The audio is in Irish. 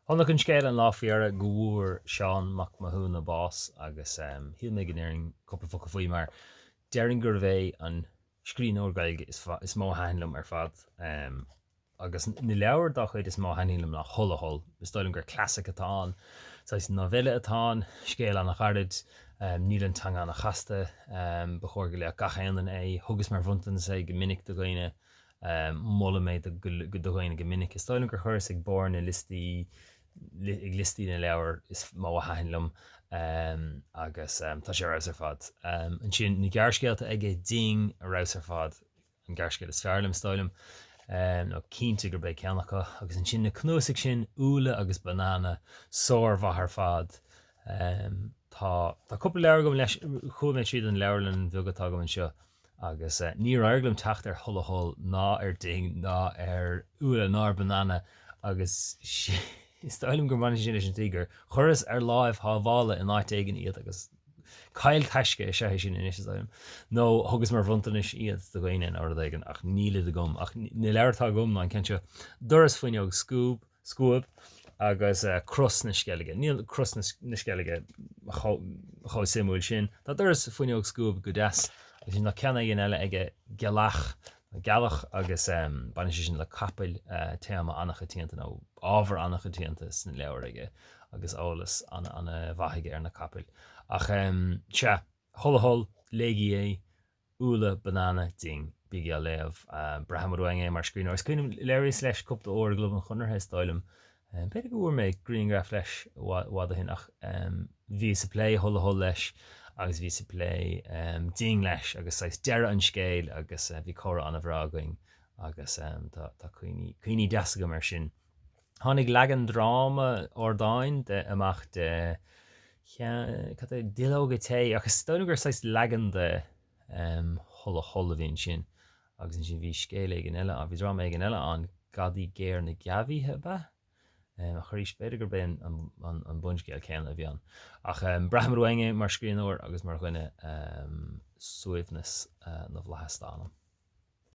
Chonac an scéal an lá faoi dheireadh go bhfuair Seán Mac Mathúna bás agus shíl mé go ndéarfainn cúpla focal faoi mar déarfainn gurbh é an scríbhneoir Gaeilge is mó a thaitin liom ar fad agus na leabhair dá chuid is mó a thaitníonn liom ná Hul a Hul. Is dóigh liom gur classic atá ann, saghas novella atá ann, scéal an-ghairid, níl an teanga an-chasta, ba chóir go léifeadh gach aon duine é, thugas mar bhronntanas é go minic do dhaoine. Molaim é do dhaoine go minic. Is dóigh liom gur chuireas ag barr na liostaí, ag liostaí na leabhar is mó a thaitin liom agus tá sé ar fheabhas ar fad. Ansin na gearrscéalta aige, Ding, ar fheabhas ar fad, an gearrscéal is fearr liom, is dóigh liom, nó cinnte gurb é ceann acu. Agus ansin na cnuasaigh sin, Úlla agus Banana, sármhaith ar fad. Tá tá cúpla leabhar agam leis, chuaigh mé tríd an leabharlann bheag atá agam anseo Agus níor éirigh liom teacht ar Hul a Hul ná ar Ding ná ar Úlla ná ar Banana agus is dóigh liom go mbaineann sé sin leis an tslí gur chuireas ar láimh shábhála in áit éigin iad agus caill taisce is ea é sin anois is dóigh liom. Nó thugas mar bhronntanais iad do dhaoine nó rud éigin ach nílid agam ach na leabhair atá agam ná an ceann seo Doras Fuinneog Scuab Scuab agus Cros na Sceilge. Níl Cros na Sceilge chomh suimiúil sin. Tá Doras Fuinneog Scuab go deas agus tá ceann éigin eile aige, Gealach, Gealach agus baineann sé sin le capaill, téama an-choitianta nó ábhar an-choitianta sna leabhair aige agus eolas an-mhaith aige ar na capaill. Ach sea, Hul a Hul, léigí é. Úlla, Banana, Ding. Bígí á léamh. Braithim uaim é mar scríbhneoir. Is cuimhin liom, labhraíos leis cúpla uair i gClub an Chonartha, is dóigh liom. B'fhéidir go bhfuair mé grianghraf leis i bhfad ó shin ach bhíos ag plé Hul a Hul leis agus bhíos ag plé Ding leis agus saghas deireadh an scéil agus bhí comhrá an-bhreá againn agus tá cuimhní, cuimhní deasa agam air sin. Tháinig leagan dráma ardáin de amach de cad é, Duilleoga Tae, ach is dóigh liom gur saghas leagan de Hul a Hul a bhí ansin. Agus ansin bhí scéal éigin eile ann, bhí dráma éigin eile ann, Gadaí Géar na Geimhíthe, ab ea? Ach arís, b'fhéidir gurb é an bunscéal céanna a bhí ann. Ach braithim uaim é mar scríbhneoir agus mar dhuine, suaimhneas na bhflaitheas dá anam.